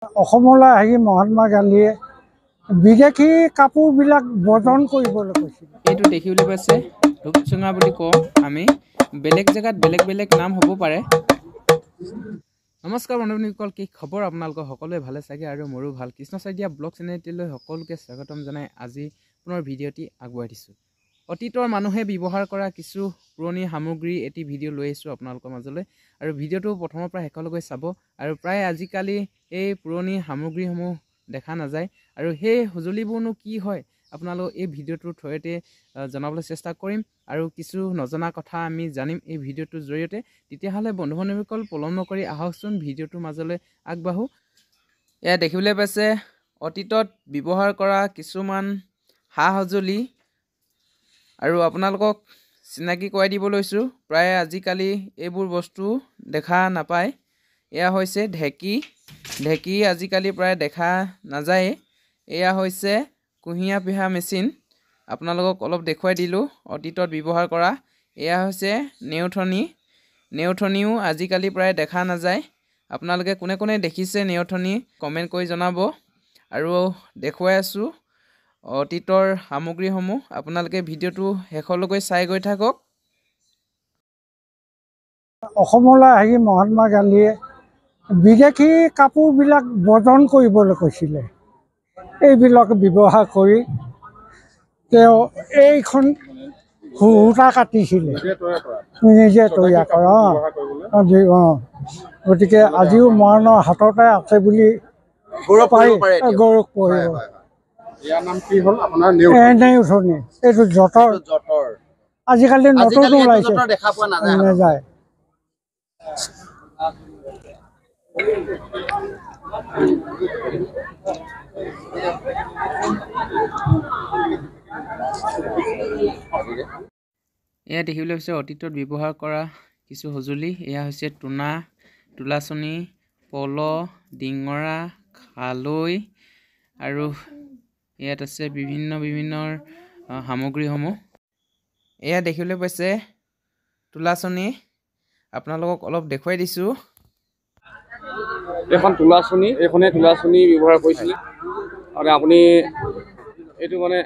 অসমলৈ আহি মহাত্মা গান্ধীয়ে বিদেশী কাপোৰবিলাক বৰ্জন কৰিবলৈ কৈছিল। এইটো দেখিবলৈ পাইছে ধূপচুঙা বুলি কওঁ আমি, বেলেগ জেগাত বেলেগ বেলেগ নাম হ'ব পাৰে। নমস্কাৰ বন্ধু বান্ধৱীসকল, কি খবৰ আপোনালোকৰ? সকলোৱে ভালে চাগে আৰু মোৰো ভাল। কৃষ্ণ শইকীয়া ব্লগ চেনেলটিলৈ সকলোকে স্বাগতম জনাই আজি পুনৰ ভিডিঅ'টি আগবঢ়াই দিছোঁ। অতীতৰ মানুহে ব্যৱহাৰ কৰা কিছু পুৰণি সামগ্ৰী এটি ভিডিঅ' লৈ আহিছোঁ আপোনালোকৰ মাজলৈ, আৰু ভিডিঅ'টো প্ৰথমৰ পৰা শেষলৈকে চাব। আৰু প্ৰায় আজিকালি এই পুৰণি সামগ্ৰীসমূহ দেখা নাযায়, আৰু সেই সঁজুলিবোৰনো কি হয় আপোনালোক এই ভিডিঅ'টোৰ থ্ৰয়তে জনাবলৈ চেষ্টা কৰিম, আৰু কিছু নজনা কথা আমি জানিম এই ভিডিঅ'টোৰ জৰিয়তে। তেতিয়াহ'লে বন্ধু বান্ধৱীসকল পলম নকৰি আহকচোন ভিডিঅ'টোৰ মাজলৈ আগবাঢ়ো। এয়া দেখিবলৈ পাইছে অতীতত ব্যৱহাৰ কৰা কিছুমান সা সঁজুলি, আৰু আপোনালোকক চিনাকি কৰাই দিব লৈছোঁ। প্ৰায় আজিকালি এইবোৰ বস্তু দেখা নাপায়। এয়া হৈছে ঢেঁকী, ঢেঁকী আজিকালি প্ৰায় দেখা নাযায়েই। এয়া হৈছে কুঁহিয়া পিহা মেচিন, আপোনালোকক অলপ দেখুৱাই দিলোঁ অতীতত ব্যৱহাৰ কৰা। এয়া হৈছে নেওঠনি, নেওঠনিও আজিকালি প্ৰায় দেখা নাযায়। আপোনালোকে কোনে কোনে দেখিছে নেওঠনি কমেণ্ট কৰি জনাব। আৰু দেখুৱাই আছোঁ অতীতৰ সামগ্ৰীসমূহ, আপোনালোকে ভিডিঅ'টো শেষলৈকে চাই গৈ থাকক। অসমলৈ আহি মহাত্মা গান্ধীয়ে বিদেশী কাপোৰবিলাক বৰ্জন কৰিবলৈ কৈছিলে। এইবিলাক ব্যৱহাৰ কৰি তেওঁ এইখন সূতা কাটিছিলে, নিজে তৈয়াৰ কৰা। অঁ, গতিকে আজিও মৰাণৰ হাততে আছে বুলি পাৰি গৌৰৱ কৰিব। নেওঠনি, এইটো যঁতৰ, আজিকালি নতুন ওলাইছে, নাযায়। এয়া দেখিবলৈ হৈছে অতীতত ব্যৱহাৰ কৰা কিছু সঁজুলি। এয়া হৈছে টোনা, তুলাচনী, পল, ডিঙৰা, খালৈ, আৰু ইয়াত আছে বিভিন্ন বিভিন্ন সামগ্ৰীসমূহ। এয়া দেখিবলৈ পাইছে তুলাচনী, আপোনালোকক অলপ দেখুৱাই দিছোঁ। এইখন তুলাচনী, এইখনে তুলাচনী ব্যৱহাৰ কৰিছিলে। আৰু আপুনি এইটো মানে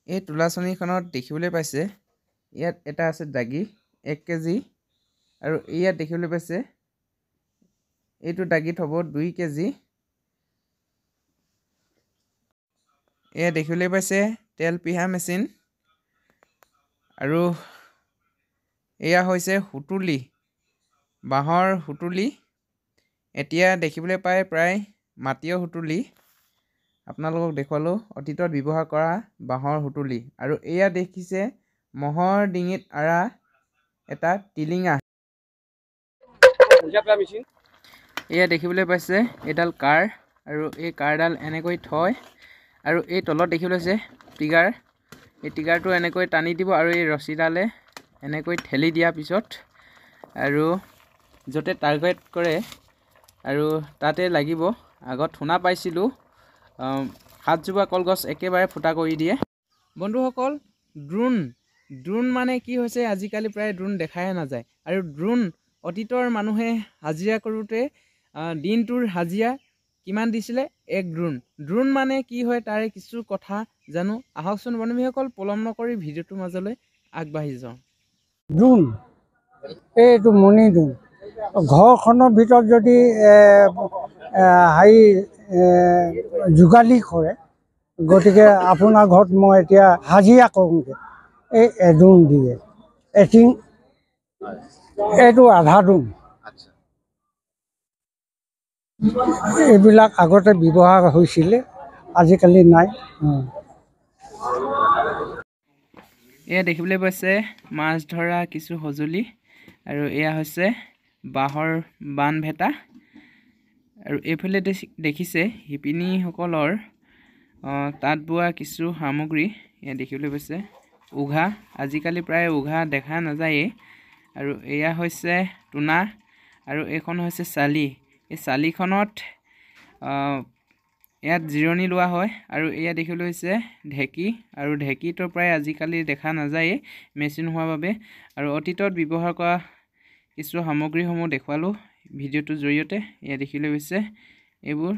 এই তুলাচনীখনত দেখিবলৈ পাইছে ইয়াত এটা আছে দাগি 1 কেজি, আৰু ইয়াত দেখিবলৈ পাইছে এইটো দাগিত হ'ব 2 কেজি। এয়া দেখিবলৈ পাইছে তেল পিহা মেচিন, আৰু এয়া হৈছে সুতুলি, বাঁহৰ সুতুলি। এতিয়া দেখিবলৈ পায় প্ৰায় মাটিৰ সুতুলি, আপোনালোকক দেখুৱালোঁ অতীতত ব্যৱহাৰ কৰা বাঁহৰ সুতুলি। আৰু এয়া দেখিছে ম'হৰ ডিঙিত আঁৰা এটা টিলিঙা। এয়া দেখিবলৈ পাইছে এডাল কাঁড়, আৰু এই কাঁড়ডাল এনেকৈ থয়, আৰু এই তলত দেখিবলৈ পাইছে টিগাৰ, এই টিগাৰটো এনেকৈ টানি দিব, আৰু এই ৰছীডালে এনেকৈ ঠেলি দিয়াৰ পিছত আৰু য'তে টাৰ্গেট কৰে আৰু তাতে লাগিব। আগত শুনা পাইছিলোঁ সাতজোপা কলগছ একেবাৰে ফুটা কৰি দিয়ে। বন্ধুসকল, ড্ৰোন, ড্ৰোন মানে কি হৈছে আজিকালি প্ৰায় ড্ৰোন দেখাই নাযায়। আৰু ড্ৰোন অতীতৰ মানুহে হাজিৰা কৰোঁতে দিনটোৰ হাজিৰা কিমান দিছিলে? এক ড্ৰোন। ড্ৰোন মানে কি হয় তাৰে কিছু কথা জানো আহকচোন বন্ধুসকল, পলম নকৰি ভিডিঅ'টোৰ মাজলৈ আগবাঢ়ি যাওঁ। ড্ৰোন, এইটো মণি ড্ৰোন, ঘৰখনৰ ভিতৰত যদি হেৰি যোগালী কৰে, গতিকে আপোনাৰ ঘৰত মই এতিয়া হাজিৰা কৰোঁগৈ, এই এডোন দিয়ে এটিং, এইটো আধা ডোন। এইবিলাক আগতে ব্যৱহাৰ হৈছিলে, আজিকালি নাই। এয়া দেখিবলৈ পাইছে মাছ ধৰা কিছু সঁজুলি, আৰু এয়া হৈছে বাঁহৰ বান ভেটা। আৰু এইফালে দেখিছে শিপিনীসকলৰ তাঁত বোৱা কিছু সামগ্ৰী। এয়া দেখিবলৈ পাইছে উঘা, আজিকালি প্ৰায় উঘা দেখা নাযায়েই। আৰু এয়া হৈছে টোনা, আৰু এইখন হৈছে চালি। এই চালিখনত ইয়াত জিৰণি লোৱা হয়। আৰু এয়া দেখিবলৈ হৈছে ঢেঁকী, আৰু ঢেঁকীটো প্ৰায় আজিকালি দেখা নাযায়েই মেচিন হোৱাৰ বাবে। আৰু অতীতত ব্যৱহাৰ কৰা কিছু সামগ্ৰীসমূহ দেখুৱালোঁ ভিডিঅ'টোৰ জৰিয়তে। এয়া দেখিবলৈ হৈছে এইবোৰ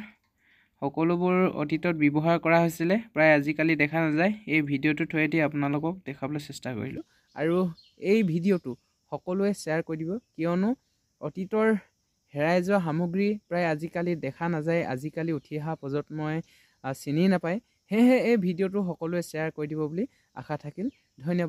সকলোবোৰ অতীতত ব্যৱহাৰ কৰা হৈছিলে, প্ৰায় আজিকালি দেখা নাযায়। এই ভিডিঅ'টো থৈদি আপোনালোকক দেখাবলৈ চেষ্টা কৰিলোঁ। আৰু এই ভিডিঅ'টো সকলোৱে শ্বেয়াৰ কৰি দিব, কিয়নো অতীতৰ হেৰাই যোৱা সামগ্ৰী প্ৰায় আজিকালি দেখা নাযায়। আজিকালি উঠি অহা প্ৰজন্মই চিনি নাপায়। সেয়েহে এই ভিডিঅ'টো সকলোৱে শ্বেয়াৰ কৰি দিব বুলি আশা থাকিল। ধন্যবাদ।